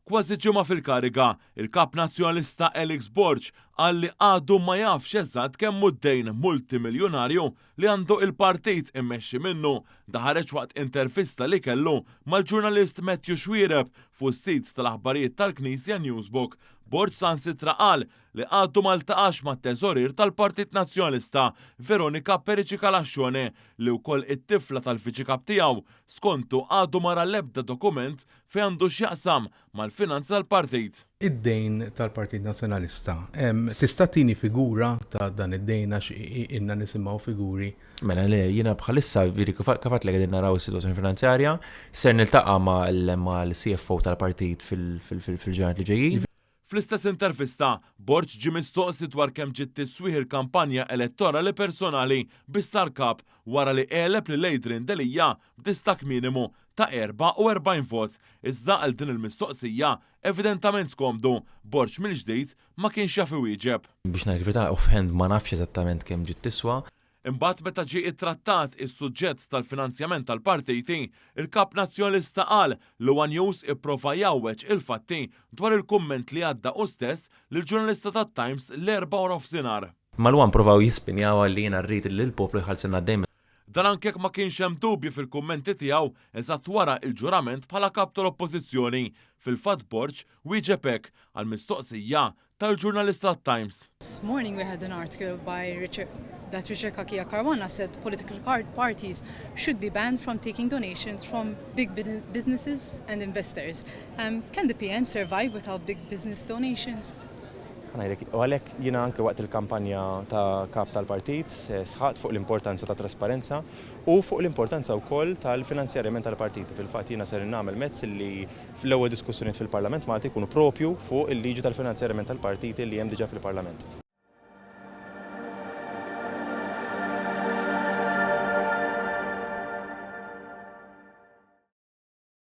Kważi ġimgħa fil-kariga, il-Kap Nazzjonalista Alex Borg qal li għadu ma jafx eżatt kemm hu d-dejn multimiljunarju li għandu il-partit immexxi minnu. Dan ħareġ waqt intervista li kellu mal-ġurnalist Matthew Xuereb fuq is-sit tal-aħbarijiet tal-Knisja Newsbook. Borg saħansitra qal li għadu ma ltaqax mat-teżorier tal-Partit Nazzjonalista, Veronica Perici Calascione, li wkoll it-tifla tal-Viċi Kap tiegħu. Skontu għadu ma ra l-ebda dokument fejn għandu x'jaqsam mal-finanzi tal-partit. Id-dejn tal-Partit Nazzjonalista, tista' tini figura ta' dan id-dejn għax ilna nisimgħu figuri? Mela le, jiena bħalissa veri kif għedtlek qegħdin naraw is-sitwazzjoni finanzjarja, ser niltaqa' mal-CFO tal-partit fil-ġranet li ġejjin. Fl-istess intervista, Borg ġie mistoqsi dwar kemm ġiet tiswih il-kampanja elettorali personali biex sar kap wara li għeleb lil Adrian Delia b'distakk minimu ta' 44 vot. Iżda għal din il-mistoqsija, evidentament skomdu, Borg mill-ġdid ma kienx jaf iwieġeb. Biex ngħid il-verità, offhand ma nafx eżattament kemm ġiet tiswa. Imbagħad meta ġie ittrattat is-suġġett tal-finanzjament tal-partiti, il-Kap Nazzjonalista qal li One News ipprova jgħawweġ il-fatti dwar il-kumment li għadda hu stess lill-ġurnalista tat-Times l-Erbgħa waranofsinhar. Mal-One provaw jispinjawha li jiena rrid li l-poplu jħallsilna d-dejn. Dan anke jekk ma kienx hemm dubji fil-kummenti tiegħu eżatt wara il-ġurament bħala kap tal-Oppożizzjoni. Fil-fatt Borg wieġeb hekk għall-mistoqsija tal-ġurnalista tat-Times. This morning we had an article by Richard that Richard Cachia Caruana said political parties should be banned from taking donations from big businesses and investors. Can the PN survive without big business donations? U għalhekk jiena anke waqt il-kampanja ta' kap tal-partit sħaqt fuq l-importanza ta' trasparenza u fuq l-importanza wkoll tal-finanzjarjament tal-partiti. Fil-fatt jiena ser nagħmel mezz li fl-ewwel diskussjonijiet fil-Parlament Malti jkunu propju fuq il-liġi tal-finanzjarjament tal-partiti li hemm diġà fil-Parlament.